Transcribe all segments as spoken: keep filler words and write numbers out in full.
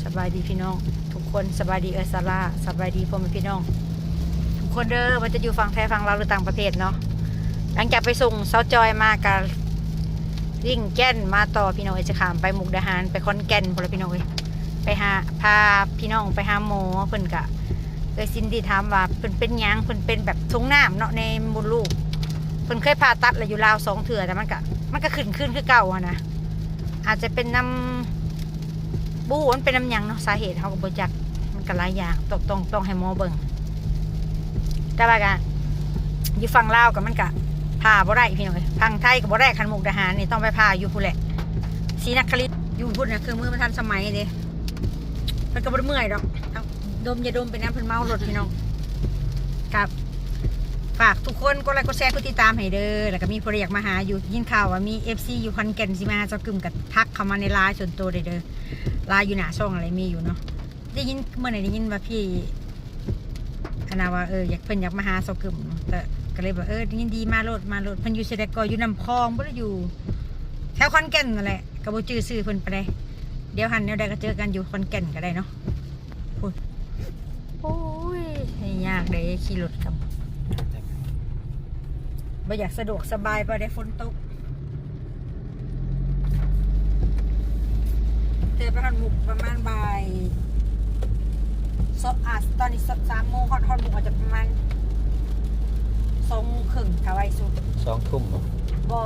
สบายดีพี่น้องทุกคน สบายดีเออซาร่า สบายดีพ่อแม่พี่น้องทุกคนเด้อ ว่าจะอยู่ฝั่งไทยฝั่งลาวหรือต่างประเทศเนาะ หลังจากไปส่งสาวจอยมากะวิ่งแก่นมาต่อพี่น้องเอ้ย จะข้ามไปมุกดาหาร ไปขอนแก่นพุ้นละพี่น้องเอ้ย ไปหา พาพี่น้องไปหาหมอ เพิ่นกะ เอ้ยซินดี้ถามว่าเพิ่นเป็นหยัง เพิ่นเป็นแบบถุงน้ำเนาะในมดลูก เพิ่นเคยผ่าตัดแล้วอยู่ลาวสองเทื่อ แต่มันกะ มันกะขึ้นคืนคือเก่าหั้นนะ อาจจะเป็นนำ บ่ฮู้มันเป็นนำหยังเนาะ สาเหตุเฮากะบ่จัก มันกะหลายอย่าง ต้อง ต้อง ต้องให้หมอเบิ่ง แต่ว่ากะ อยู่ฝั่งลาวกะมันกะผ่าบ่ได้พี่น้องเอ้ย ฝั่งไทยกะบ่ได้ คันมุกดาหารนี่ต้องไปผ่าอยู่พุ้นแหละ ศรีนครินทร์ อยู่พุ้นน่ะ เครื่องมือมันทันสมัยเด้ เพิ่นกะบ่ได้เมื่อยดอก ดมยาดมไปนำ เพิ่นเมารถพี่น้อง กะฝากทุกคนกดไลค์กดแชร์กดติดตามให้เด้อ แล้วกะมีผู้ใดอยากมาหาอยู่ ยินข่าวว่ามีเอฟซีอยู่ขอนแก่นสิมาหาซาวกึม กะทักเข้ามาในไลน์ส่วนตัวได้เด้อ ไลน์อยู่หน้าช่องอะไรมีอยู่เนาะ ได้ยิน มื้อนั้นได้ยินว่าพี่ อันน่ะว่า เออ อยาก เพิ่นอยากมาหาซาวกึมเนาะ แต่กะเลยว่า เออ ยินดี มาโลด มาโลด เพิ่นอยู่ไสใด๋ กะอยู่น้ำพอง บ่ได้อยู่แถวขอนแก่นนั่นแหละ กะบ่จื่อชื่อเพิ่นปานใด เดี๋ยวหั้นแนวใด๋กะเจอกันอยู่ขอนแก่นกะได้เนาะ พุ้น โอ้ย ยากเด้ ขี่รถกะบ่อยากสะดวกสบายปานใด ฝนตก เธอไปฮอดมุกประมาณบ่าย สอง อ่ะ ตอนนี้สามโมง ฮอด ฮอดมุกอาจจะประมาณสองโมงครึ่ง ถ้าไวสุด สองทุ่มบ่ บ่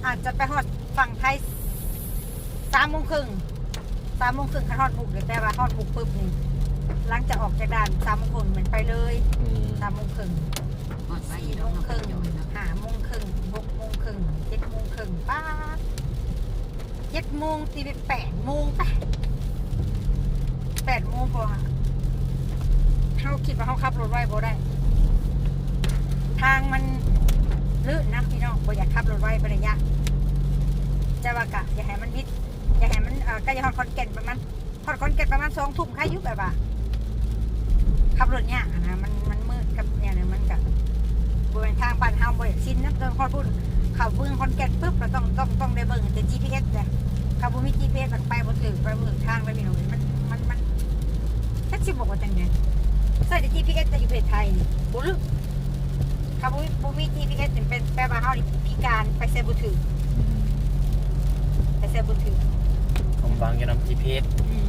อาจจะไปฮอดฝั่งไทยสามโมงครึ่ง สามโมงครึ่ง คันฮอดมุกเด้ แต่ว่าฮอดมุกปุ๊บนี่ หลังจากออกจากด่านสามโมงครึ่ง แม่นไปเลย อืม สามโมงครึ่ง ฮอดไว สี่โมงครึ่ง เนาะ ห้าโมงครึ่ง หกโมงครึ่ง เจ็ดโมงครึ่ง ป๊าด เจ็ดโมง ตีไปแปดโมงไป แปดโมง เพราะว่าเฮาคิดว่าเฮาขับรถไวบ่ได้ ทางมันลื่นนะพี่น้อง บ่อยากขับรถไวปานใด แต่ว่ากะอย่าให้มันมิด อย่าให้มัน เอ่อ ใกล้จะฮอดขอนแก่นประมาณ ฮอดขอนแก่นประมาณสองทุ่ม ใครอยู่ แบบว่า ขับรถยากหั้นนะ มัน มันมืดกับเนี่ยนะ มันกะ บ่แม่นทางบ้านเฮา บ่อยากชินนะ ต้องฮอดพุ้น เข้าเมืองขอนแก่นปุ๊บ เราต้อง ต้อง ต้องได้เบิ่งแต่จีพีเอส จ้ะ ถ้าบ่มีจีพีเอส มันไปบ่ถืก ไปบ่ถืกทางเลยพี่น้องเอ้ย มัน มัน มัน จักสิบอกว่าจั่งใด๋ ใส่แต่จีพีเอส แต่อยู่ประเทศไทยนี่ บ่รู้ ถ้าบ่มี บ่มีจีพีเอส นี่เป็น แปลว่าเฮานี่พิการ ไปไสบ่ถืก อืม ไปไสบ่ถืก ผมฟังอยู่นำจีพีเอส อืม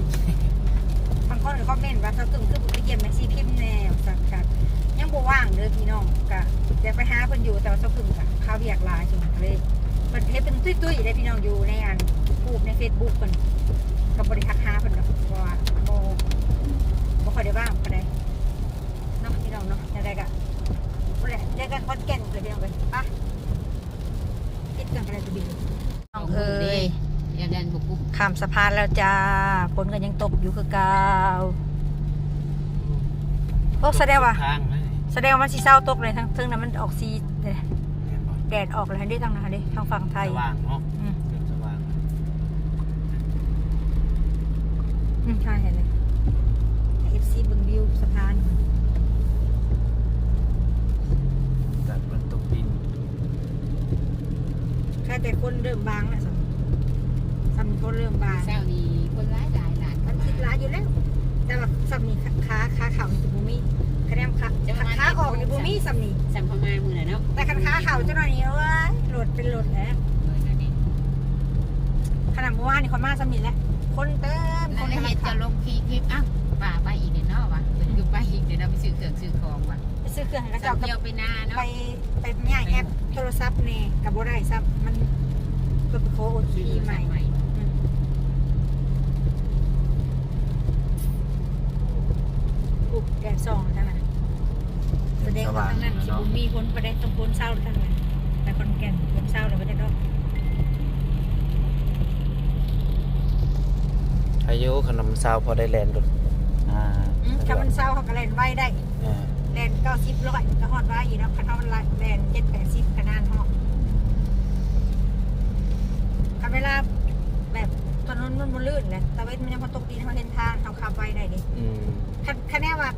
บางคนก็คอมเมนต์ว่า "ซาวกึมคือบ่ไปเยี่ยมแม่ชีพิมพ์แน่" ว่าซั่น กะยังบ่ว่างเด้อพี่น้อง กะอยากไปหาเพิ่นอยู่ แต่ว่าซาวกึมกะคาเวียกหลาย ซุมื้อนี้กะเลย เพิ่นเฮ็ดเป็นตุ้ยๆเด้พี่น้อง อยู่ในอัน YouTube ใน Facebook เพิ่น กะบ่ได้ทักหาเพิ่นดอก เพราะว่าบ่ บ่ค่อยได้ว่างปานใดเนาะพี่น้องเนาะ จั่งใด๋กะ พุ้นแหละ เจอกันขอนแก่นเด้อพี่น้องเอ้ย ไป ปิดกันไปเลยจะดี น้องเอ้ย อย่าดันบุกบุก ข้ามสะพานแล้วจ้า ฝนกะยังตกอยู่คือเก่า โอ้ แสดงว่า ทางเลย แสดงว่ามันสิเซาตกเลย ทางเทิงนั้นมันออกสี แม่นบ่ แดดออกแล้วเด้ ทางนั้นเด้ ทางฝั่งไทย สว่างเนาะ อืม เริ่มสว่าง อืม ถ่ายให้เลย เอฟซี เบิ่งวิวสะพาน จัดมันตกดิน แค่แต่คนเริ่มบางแล้ว ส่ำ ส่ำคนเริ่มบาง เช้านี้คนหลายหลายหลาย มันคิดหลายอยู่แล้ว แต่ว่าส่ำนี้ขา ขา ขาเข้านี่สิบ่มี คะแนนขา จะมา ขาออกนี่บ่มีส่ำนี้ ส่ำพม่ามื้อน่ะเนาะ แต่คันขาเข้าจักหน่อยนี่ โอ้ย รถเป็นรถแล้ว เออ นั่นเอง ขนาดเมื่อวานนี่ข้อยมาส่ำนี้แหละ คนเต็ม นั่นแหละ คนกำลัง เห็นจะลงคลิป อ้าว ป้าไปอีกเด้เนาะวะ เพิ่นคือไปอีกเด้เนาะ ไปซื้อเครื่องซื้อของวะ ไปซื้อเครื่องให้เขาเจ้า เดียวไปนาเนาะ ไป ไปย้ายแอปโทรศัพท์แน่กะบ่ได้ซ้ำ มัน เพิ่นไปขอโอทีพีใหม่ อืม อุ๊ย แดดส่องทางนั้น แสดงว่าทางนั้นสิบ่มีฝนปานใด ต้องฝนเซาทางนั้น ไปขอนแก่นฝนเซาแล้วบ่จักดอก อายุขนมเซาพอได้แล่นรถ อ่า อืม ถ้ามันเซาเฮากะแล่นไวได้ อ่า แล่นเก้าสิบ ร้อยกะฮอดไวอยู่เนาะ คันเฮาแล่นเจ็ดแปดสิบกะนานฮอด คันเวลาแบบถนนมันบ่ลื่นแหละ ตะเว็นมันยังบ่ตกดิน เฮาเห็นทาง เฮาขับไวได้เด้ อืม คัน คันแนวว่า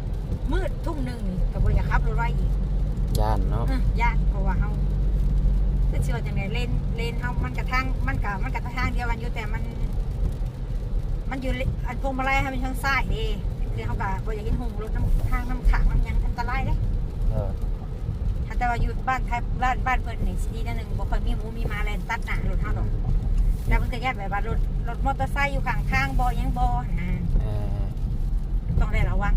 มืดทุ่มหนึ่งนี่กะบ่อยากขับรถไวอีก ย้านเนาะ เออ ย้าน เพราะว่าเฮา คือสิว่าจั่งใด๋ เลน เลนเฮามันกะทาง มันกะ มันกะทางเดียวกันอยู่ แต่มัน มันอยู่เล- อันพวงมาลัยให้มันทางซ้ายเด้ คือเขาก็บ่อยากเห็นหงรถน้ำทางน้ำขังน้ำหยังอันตรายเด้ เออ ถ้าแต่ว่าอยู่บ้านไทยบ้านบ้านเพิ่นนี่สิดีแนวหนึ่ง บ่ค่อยมีหมูมีหมาแล่นตัดหน้ารถเฮาดอก แต่มันก็ย่านแบบว่ารถรถมอเตอร์ไซค์อยู่ข้างทางบ่หยังบ่นะ เออ ต้องได้ระวัง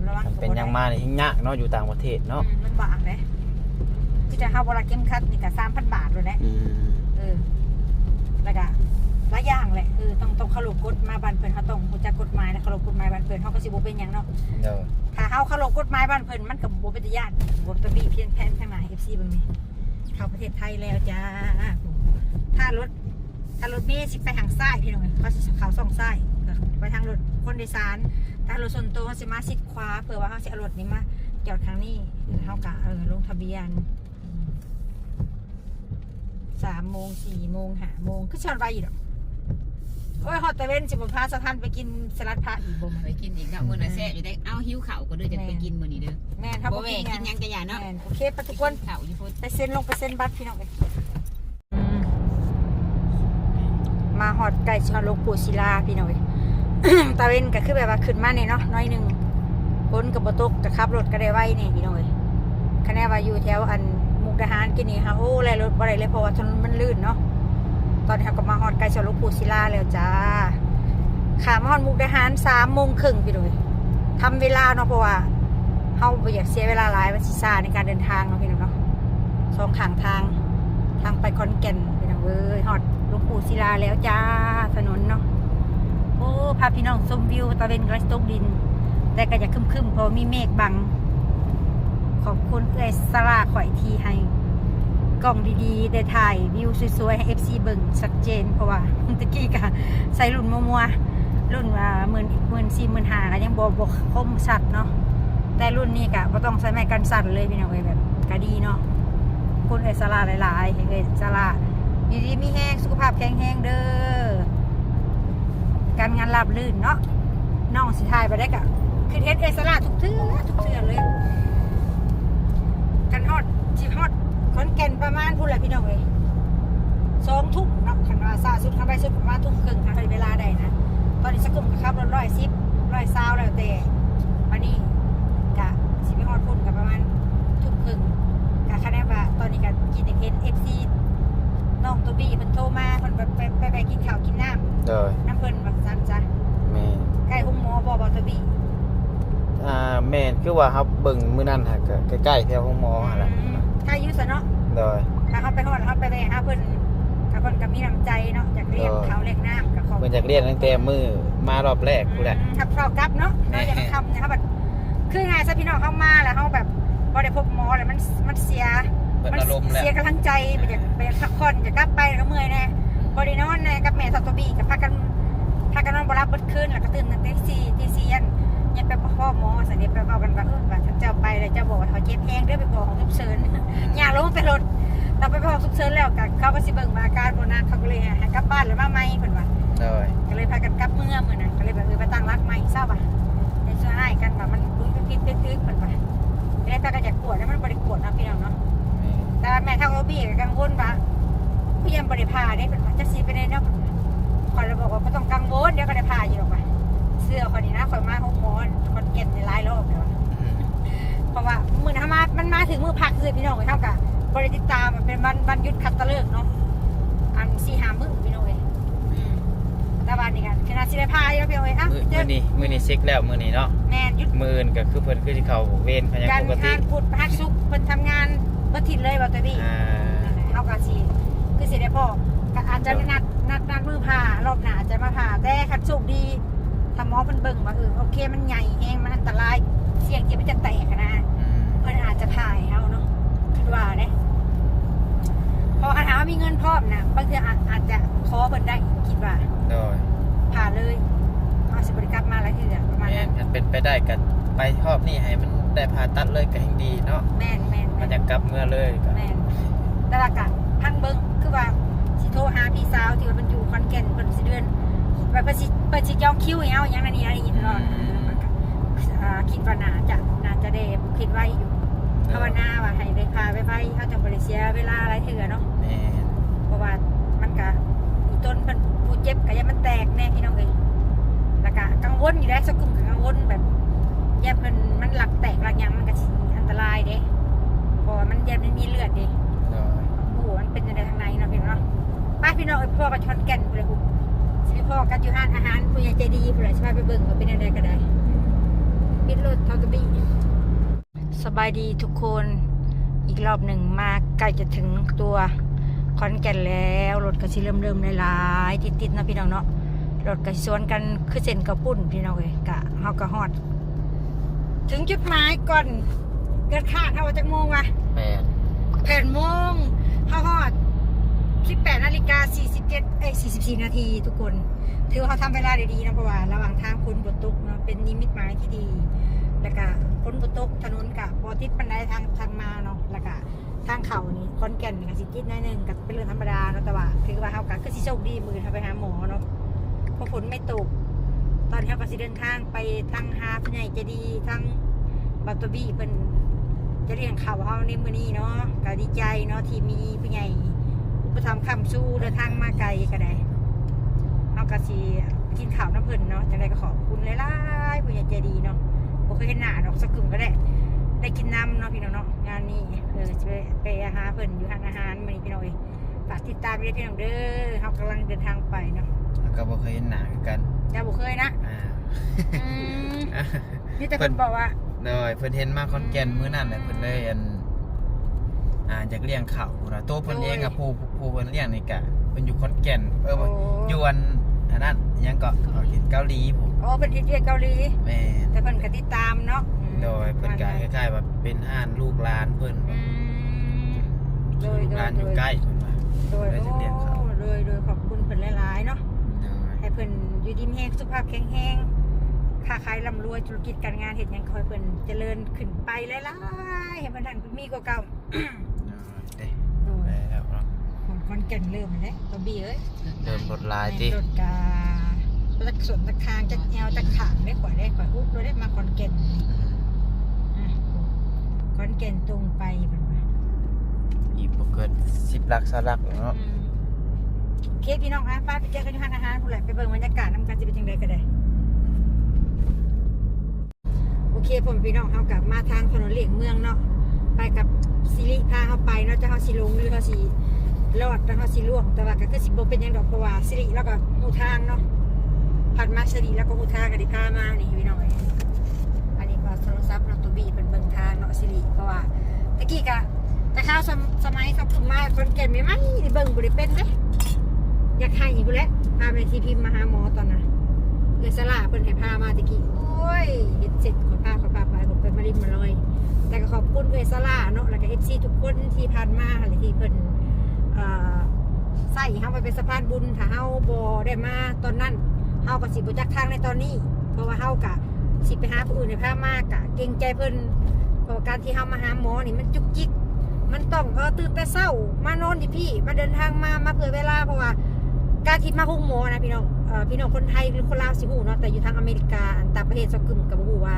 ระวัง มันเป็นหยังมานี่ยากเนาะ อยู่ต่างประเทศเนาะ อืมมันบาปเด้ คือจะเฮาบ่รัดเข็มขัดนี่ก็สามพันบาทโลดแหละ อืม เออ แล้วก็หลายอย่างแหละ เออ ต้องต้องเคารพกฎมาบ้านเพิ่น เฮาต้องรู้จักกฎหมายและเคารพกฎหมายบ้านเพิ่น เฮาก็สิบ่เป็นหยังเนาะ เด้อ ถ้าเฮาเคารพกฎหมายบ้านเพิ่น มันก็บ่เป็นตาย้าน บ่ตะบีเพี้ยนแผนทางหน้า เอฟซี เบิ่งนี่ เข้าประเทศไทยแล้วจ้า ถ้ารถ ถ้ารถเมล์สิไปทางซ้ายพี่น้องเอ้ย เขาสิเข้าช่องซ้าย ก็ไปทางรถคนโดยสาร ถ้ารถส่วนตัวเขาสิมาชิดขวา เพื่อว่าเขาสิเอารถนี่มาจอดทางนี้ เฮาก็ เออ ลงทะเบียน สามโมง สี่โมง ห้าโมง คือชอนไวอยู่ดอก โอ้ย ฮอดตะเวนสิบ่พาสะทันไปกินสลัดผักอีกบ่มื้อ ไป นี้ กินอีกเนาะมื้อน่ะแซ่บอยู่ได้ เอาหิวข้าวก็เด้อจะไปกินมื้อนี้เด้อ แม่นครับ บ่แวะกินหยังกะอย่าเนาะ แม่น โอเค ไปทุกคน ข้าวอยู่พุ้น ไปเซ็นลงไปเซ็นบัตรพี่น้องเอ้ย อืม มาฮอดใกล้สิฮอดหลวงปู่ศิลาพี่น้องเอ้ย ตะเวนก็คือแบบว่าขึ้นมานี่เนาะ น้อยหนึ่ง ฝนก็บ่ตก ก็ขับรถก็ได้ไวนี่พี่น้องเอ้ย คะแนนว่าอยู่แถวอันมุกดาหารกินนี่ค่ะ โอ้ แล่นรถบ่ได้เลย เพราะว่าถนนมันลื่นเนาะ ตอนนี้เราก็มาฮอดใกล้สิฮอดหลวงปู่ศิลาแล้วจ้า ข้ามมาฮอดมุกดาหารสามโมงครึ่งพี่น้องเอ้ย ทำเวลาเนาะ เพราะว่าเราบ่อยากเสียเวลาหลาย มันสิช้าในการเดินทางเนาะพี่น้องเนาะ สองข้างทาง ทางไปขอนแก่นพี่น้องเอ้ย ฮอดหลวงปู่ศิลาแล้วจ้า ถนนเนาะ โอ้ พาพี่น้องชมวิว ตะเวนกำลังตกดิน แต่ก็อยากครึ้มๆ เพราะมีเมฆบัง ขอบคุณเอื้อยซาร่าข่อยที่ให้กล้องดีๆ ได้ถ่ายวิวสวยๆ ให้ เอฟซี เบิ่งชัดเจน เพราะว่าตะกี้ก็ใส่รุ่นมั่วๆ รุ่นว่าหมื่น หมื่นสี่ หมื่นห้า ก็ยังบ่ บ่คมชัดเนาะ แต่รุ่นนี้ก็บ่ต้องใส่ไม้กันสั่นเลยพี่น้องเอ้ย แบบก็ดีเนาะ ขอบคุณเอื้อยซาร่าหลายๆ ให้เอื้อยซาร่าอยู่ดีมีแฮง สุขภาพแข็งแรงเด้อ การงานราบรื่นเนาะ น้องสิถ่ายไปได้กะ คือเห็นเอื้อยซาร่าทุกเทื่อ ทุกเทื่อเลย คันฮอด สิฮอดขอนแก่นประมาณพุ้นแหละพี่น้องเอ้ย สองทุ่มเนาะ คันว่าช้าสุด คันไวสุดประมาณทุ่มครึ่ง คันเวลาได้นะ ตอนนี้สกุมก็ขับรถร้อยสิบ ร้อยซาวแล้วแต่ วันนี้กะสิไปฮอดพุ้นก็ประมาณทุ่มครึ่ง กะคะแนนว่าตอนนี้ก็กินอยากเห็น เอฟซี น้องโตบี้เพิ่นโทรมา เพิ่นไป ไป ไป ไปกินข้าวกินน้ำ โดย น้ำเพิ่นว่าซั่นจ้ะ แม่น ใกล้โรงหมอบ่ บ่โตบี้ อ่า แม่น คือว่าเฮาเบิ่งมื้อนั้นหากะใกล้ๆแถวโรงหมอหั่นล่ะ อืม ใกล้อยู่ซะเนาะ โดย ถ้าเฮาไปฮอดแล้วเฮาไปแวะหาเพิ่น ถ้าเพิ่นก็มีน้ำใจเนาะ อยากเลี้ยง เออ ข้าวเลี้ยงน้ำก็ขอบ เพิ่นอยากเลี้ยงตั้งแต่มื้อมารอบแรกพุ้นแหละ อืม ถ้าเฮากลับเนาะ แม่ เฮาอยากทำเนี่ย เฮาแบบ คือง่ายซะพี่น้อง เฮามาแล้วเฮาแบบบ่ได้พบหมอแล้วมัน มันเสีย เบิดอารมณ์แล้ว เสียกำลังใจ ไปอยาก ไปอยากพักผ่อน อยากกลับไปก็เมื่อยแน่ บ่ได้นอนแน่ กับแม่เฒ่าโตบี้ก็พากัน พากันนอนบ่หลับเบิดคืน แล้วก็ตื่นตั้งแต่ตีสี่ ตีสี่ อัน ยังไปพ้อหมอ ซั่นเด้ ไปเว้ากันว่า เออ ว่าถ้าเจ้าไปแล้วเจ้าบอกว่าเขาเจ็บแฮงเด้อ ไปพ้อห้องฉุกเฉิน ย่างลงแต่รถ เราไปพ้อห้องฉุกเฉินแล้วก็เขาก็สิเบิ่งว่าอาการบ่หนัก เขาก็เลยให้กลับบ้านแล้วมาใหม่เพิ่นว่า โดย ก็เลยพากันกลับเมือมื้อนั้น ก็เลยแบบ เออ ไปตั้งหลักใหม่ซะว่ะ ในส่วนอ้ายกันว่ามัน อุ้ย เป็นพิษเป็นถืกเพิ่นว่า แล้วพากันอยากกวดแล้วมันบ่ได้กวดเนาะพี่น้องเนาะ แต่ว่าแม่เฒ่าโตบี้ก็กังวลว่า เพิ่นยังบ่ได้ผ่าเด้ เพิ่นว่าจักสิเป็นไดเนาะ ข้อยเลยบอกว่าบ่ต้องกังวล เดี๋ยวก็ได้ผ่าอยู่ดอกว่ะ เชื่อข้อยนี่นะ ข้อยมาโรงหมอขอนแก่นนี่หลายรอบแล้วว่ะ เพราะว่ามื้อนั้นมา มันมาถึงมื้อพักซื่อพี่น้องเอ้ย เฮากะบ่ได้ติดตาม มันเป็นวัน วันหยุดคัดตะเลิกเนาะ อันสี่ห้ามื้อพี่น้องเอ้ย อืม แต่ว่านี่กะคือน่าสิได้ผ่าอยู่พี่น้องเอ้ย อ่ะ มื้อ เจอ มื้อนี้ มื้อนี้เช็คแล้วมื้อนี้เนาะ แม่น หยุด มื้ออื่นก็คือเพิ่นคือสิเข้าเวรพยัง จันทร์ ปกติ อังคาร พุธ พฤหัส ศุกร์ เพิ่นทำงานวันอาทิตย์เลย บ่ตะบี้ อ่า นั่นแหละ เฮากะสิ คือสิได้พ้อ ก็อาจจะนัด นัด นัดมื้อผ่ารอบหน้าอาจจะมาผ่า แต่คันโชคดี ถ้าหมอเพิ่นเบิ่งว่า เออ โอเค มันใหญ่แฮง มันอันตราย เสี่ยงที่มันจะแตกอะนะ อืม เพิ่นอาจจะผ่าให้เฮาเนาะ คิดว่าเด้ เพราะคันหาว่ามีเงินพร้อมนะ บางเทื่ออาจ อาจจะขอเพิ่นได้ คิดว่า โดย ผ่าเลย เฮาสิบ่ได้กลับมาหลายเทื่อ ประมาณ แม่ นั้น น คันเป็นไปได้ก็ไปรอบนี้ให้มันได้ผ่าตัดเลยก็แฮงดีเนาะ แม่น แม่น แม่ มัน นจะกลับเมือเลยก็ แม่น แต่ว่ากะพังเบิ่ง คือว่าสิโทรหาพี่สาวที่ว่าเพิ่นอยู่ขอนแก่น เพิ่นสิเดือน เพิ่นสิ เพิ่นสิจองคิวให้เฮาหยังนั่นนี่นั่นนี่ตลอด อืม อ่า คิดว่าน่าจะ น่าจะได้ คิดไว้อยู่ ภาวนาว่าให้ได้ผ่าไวๆ เฮาจั่งบ่ได้เสียเวลาหลายเทื่อเนาะ แม่น เพราะว่ามันกะอีต้นเพิ่นผู้ เจ็บก็ย่านมันแตกแน่พี่น้องเอ้ย แล้วก็กังวลอยู่เด้ สาวกึมก็กังวลแบบ ย่านเพิ่นมันลักแตกลักหยังมันก็สิอันตรายเด้ เพราะว่ามันย่านมันมีเลือดเด้ โดย โอ้โห มันเป็นจั่งใดทางในเนาะพี่น้องเนาะ ไปพี่น้องเอ้ย พ้อกันขอนแก่นพู้นแหละพู้น สิไปพ้อกันอยู่ร้านอาหารผู้ใหญ่ใจดีพู้นแหละ สิพาไปเบิ่งว่าเป็นจั่งใดก็ได้ ปิดรถเท่าตะบี้ สบายดีทุกคน อีกรอบหนึ่งมาใกล้จะถึงตัวขอนแก่นแล้ว รถก็สิเริ่มๆหลายๆติดๆเนาะพี่น้องเนาะ รถก็สวนกันคือเส้นข้าวปุ้นพี่น้องเอ้ย กะเฮาก็ฮอด ถึงจุดหมายก่อน เกิดคาด เฮาว่าจักโมงวะ แปด แปดโมง เฮาฮอด สิบแปดนาฬิกาสี่สิบเจ็ด เอ้ย สี่สิบสี่นาทีทุกคน ถือว่าเฮาทำเวลาได้ดีเนาะ เพราะว่าระหว่างทางฝนบ่ตกเนาะ เป็นนิมิตหมายที่ดี แล้วก็ฝนบ่ตก ถนนก็บ่ติดปานใดทาง ทางมาเนาะ แล้วก็ทางเข้านี่ขอนแก่นนี่ก็สิติดหน่อยหนึ่ง ก็เป็นเรื่องธรรมดาเนาะ แต่ว่าถือว่าเฮาก็คือสิโชคดี มื้อเฮาไปหาหมอเนาะ เพราะฝนไม่ตก ตอนนี้เฮาก็สิเดินทางไปทางหาผู้ใหญ่ใจดี ทางบาโตบี้เพิ่นจะเลี้ยงข้าวเฮาในมื้อนี้เนาะ ก็ดีใจเนาะที่มีผู้ใหญ่อุปถัมภ์ค้ำชูเดินทางมาไกลก็ได้ เฮาก็สิกินข้าวนำเพิ่นเนาะ จั่งใดก็ขอบคุณหลายๆ ผู้ใหญ่ใจดีเนาะ บ่เคยเห็นหน้าดอก สาวกึมก็ได้ ได้กินนำเนาะพี่น้องเนาะ งานนี้ เออ สิไป ไปหาเพิ่นอยู่ร้านอาหารมื้อนี้พี่น้องเอ้ย ฝากติดตามด้วยพี่น้องเด้อ เฮากำลังเดินทางไปเนาะ แล้วก็บ่เคยเห็นหน้าคือกัน เจ้าบ่เคยนะ อ่า อืม มีแต่เพิ่นบอกว่า โดย เพิ่นเห็นมาขอนแก่นมื้อนั้นแหละ เพิ่นเลยอัน อ่า อยากเลี้ยงข้าวพู้นนะ ตัวเพิ่นเองอะ โดย ผู้ ผู้เพิ่นเลี้ยงนี่กะ เพิ่นอยู่ขอนแก่น เออ โอ้ อยู่อัน อันนั้น ยังก็เกาหลีพู้น อ๋อ เพิ่นเฮ็ดเวียกเกาหลี แม่น แต่เพิ่นก็ติดตามเนาะ อืม โดย เพิ่นก็คล้ายๆว่าเป็นห้านลูกหลานเพิ่น อืม โดย ลูกหลานอยู่ใกล้เพิ่นว่า โดย เลยจะเลี้ยงข้าว โอ้ โดย โดย ขอบคุณเพิ่นหลายๆเนาะ โดย ให้เพิ่นอยู่ดีมีแฮง สุขภาพแข็งแรง ค้าขายร่ำรวย ธุรกิจการงานเฮ็ดหยังขอให้เพิ่นเจริญขึ้นไปหลายๆ ให้เพิ่นทั้งมีกว่าเก่า เด้ โดย แล้วเนาะ ขอน ขอนแก่นเริ่มแล้ว ตัวบีเอ้ย เริ่มรถหลายติ รถกาจักสวนจักทางจักแอวจักขางได้ ข่อยได้ ข่อยอุ๊บเลยได้มาขอนแก่น อ่ะ ขอนแก่นตรงไปเพิ่นว่า อีกบ่เกินสิบหลักซาวหลักเนาะ อืม โอเคพี่น้องคะ ไป ไปเจอกันที่ร้านอาหารพู้นแหละ ไปเบิ่งบรรยากาศนำกัน สิเป็นจั่งใดก็ได้ โอเค พ่อแม่พี่น้อง เฮากลับมาทางถนนเลี่ยงเมืองเนาะ ไปกับสิริพาเฮาไปเนาะ จักเฮาสิหลงหรือเฮาสิรอด จักเฮาสิล่วง แต่ว่าก็คือสิบ่เป็นหยังดอก เพราะว่าสิริลาวก็ฮู้ทางเนาะ ผ่านมาสิริลาวก็ฮู้ทาง ก็ได้พามานี่พี่น้องเอ้ย อันนี้ก็โทรศัพท์เนาะ ตัวบีเพิ่นเบิ่งทางเนาะ สิริ เพราะว่าตะกี้ก็ แต่คราวสม- สมัยเขาขึ้นมาขอนแก่นใหม่ๆนี่เบิ่งบ่ได้เป็นเด้ อยากไห้พู้นแหละ พาแม่ชีพิมมาหาหมอตอนนั้น เอื้อยสลาเพิ่นให้พามาตะกี้ โอ้ย เฮ็ดเสร็จขอพา ขอพาไป ขอไปมาริมมาลอย แต่ก็ขอบคุณเอื้อยสลาเนาะ แล้วก็เอฟซีทุกคนที่ผ่านมา และที่เพิ่น เอ่อ ใส่เฮามาเป็นสะพานบุญ ถ้าเฮาบ่ได้มาตอนนั้น เฮาก็สิบ่จักทางในตอนนี้ เพราะว่าเฮาก็สิไปหาผู้อื่นให้พามา ก็เกรงใจเพิ่น เพราะการที่เฮามาหาหมอนี่มันจุกจิก มันต้อง เออ ตื่นแต่เช้า มานอนที่พี้ มาเดินทางมา มาเผื่อเวลา เพราะว่าการที่มาโฮงหมอนะพี่น้อง เอ่อ พี่น้องคนไทยหรือคนลาวสิฮู้เนาะ แต่อยู่ทางอเมริกา อันต่างประเทศซอกกึ่มก็บ่ฮู้ว่า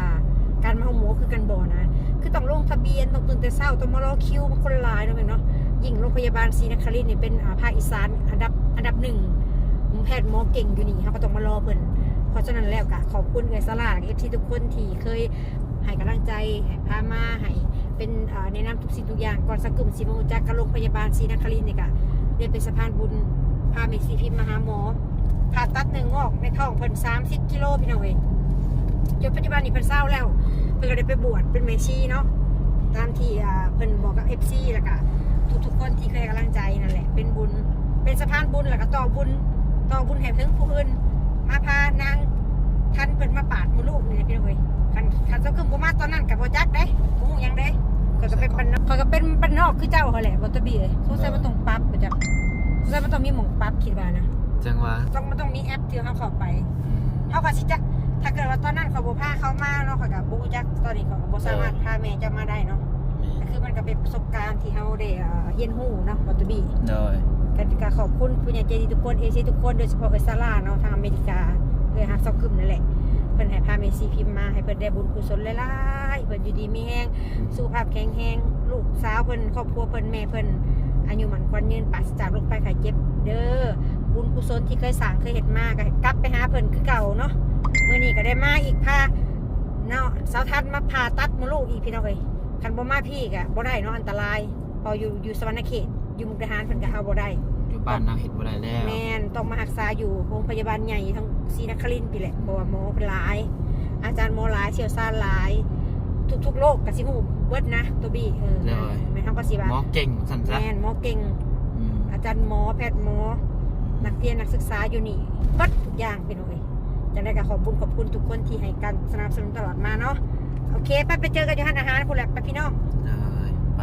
การมาโฮงหมอคือกันบ่นะ คือต้องลงทะเบียน ต้องตื่นแต่เช้า ต้องมารอคิว มันคนหลายเนาะแม่เนาะ ยิ่งโรงพยาบาลศรีนครินทร์นี่เป็น อ่า ภาคอีสานอันดับ อันดับหนึ่ง แพทย์หมอเก่งอยู่นี่ เฮาก็ต้องมารอเพิ่น เพราะฉะนั้นแล้วก็ขอบคุณเอื้อยสลา เอฟซีทุกคนที่เคยให้กำลังใจ ให้พามา ให้เป็น เอ่อ แนะนำทุกสิ่งทุกอย่าง ก่อนซอกกึ่มสิมารู้จักกับโรงพยาบาลศรีนครินทร์นี่ก็ได้เป็นสะพานบุญ พาแม่ชีพิมมาหาหมอ ผ่าตัดเนื้องอกในท้องเพิ่นสามสิบกิโลพี่น้องเอ้ย จนปัจจุบันนี้เพิ่นเซาแล้ว เพิ่นก็ได้ไปบวชเป็นแม่ชีเนาะ ตามที่ อ่า เพิ่นบอกกับเอฟซี แล้วก็ทุกๆคนที่เคยให้กำลังใจนั่นแหละ เป็นบุญ เป็นสะพานบุญ แล้วก็ต่อบุญ ต่อบุญให้ถึงผู้อื่น มาพานางทันเพิ่นมาปาดมดลูกนี่แหละพี่น้องเอ้ย คัน คันซอกกึ่มบ่มาตอนนั้นก็บ่จักเด้ บ่ฮู้หยังเด้ ข้อยก็เป็นบ้านนอก ข้อยก็เป็นบ้านนอกคือเจ้าหั้นแหละ บ่ตะเบีย สงสัยมันต้องปรับบ่จัก สงสัยมันต้องมีหม่องปรับ คิดว่านะ จั่งว่า ต้อง มันต้องมีแอปที่เฮาเข้าไป อืม เฮาก็สิจัก ถ้าเกิดว่าตอนนั้นเขาบ่พาเขามาเนาะ ข้อยก็บ่รู้จัก ตอนนี้ข้อยก็บ่สามารถพาแม่เจ้ามาได้เนาะ แม่น ก็คือมันก็เป็นประสบการณ์ที่เฮาได้ เอ่อ เรียนรู้เนาะ บ่ตะบี โดย ก็ ก็ขอบคุณผู้ใหญ่ใจดีทุกคน เอฟซีทุกคน โดยเฉพาะเอื้อยสาราเนาะ ทางอเมริกา เอื้อยฮักซอกกึ่มนั่นแหละ เพิ่นให้พาแม่ชีพิมมา ให้เพิ่นได้บุญกุศลหลายๆ เพิ่นอยู่ดีมีแฮง สุขภาพแข็งแรง ลูกสาวเพิ่น ครอบครัวเพิ่น แม่เพิ่น อายุหมั้นขวัญยืน ปราศจากโรคภัยไข้เจ็บเด้อ บุญกุศลที่เคยสร้างเคยเฮ็ดมาก็กลับไปหาเพิ่นคือเก่าเนาะ มื้อนี้ก็ได้มาอีก พาเนาะ สาวทัศน์มาผ่าตัดมดลูกอีกพี่น้องเอ้ย คันบ่มาพี้ก็บ่ได้เนาะ อันตราย เพราะอยู่อยู่สวรรณเขต อยู่มุกดาหารเพิ่นก็เอาบ่ได้ อยู่บ้านเฮาเฮ็ดบ่ได้แล้ว แม่น ต้องมารักษาอยู่โรงพยาบาลใหญ่ทั้งศรีนครินทร์พี้แหละ เพราะว่าหมอเพิ่นหลาย อาจารย์หมอหลาย เชี่ยวชาญหลาย ทุกๆโรคก็สิฮู้เบิดนะ โตบี้ เออ โดย แม่น เฮาก็สิว่า หมอเก่งซั่นซะ แม่น หมอเก่ง อืม อาจารย์หมอ แพทย์หมอ นักเรียนนักศึกษาอยู่นี่เบิดทุกอย่างพี่น้องเอ้ย จังใดก็ขอบคุณขอบคุณทุกคนที่ให้การสนับสนุนตลอดมาเนาะ โอเค ไป ไปเจอกันอยู่ร้านอาหารพู้นแหละ ไปพี่น้อง ได้ไป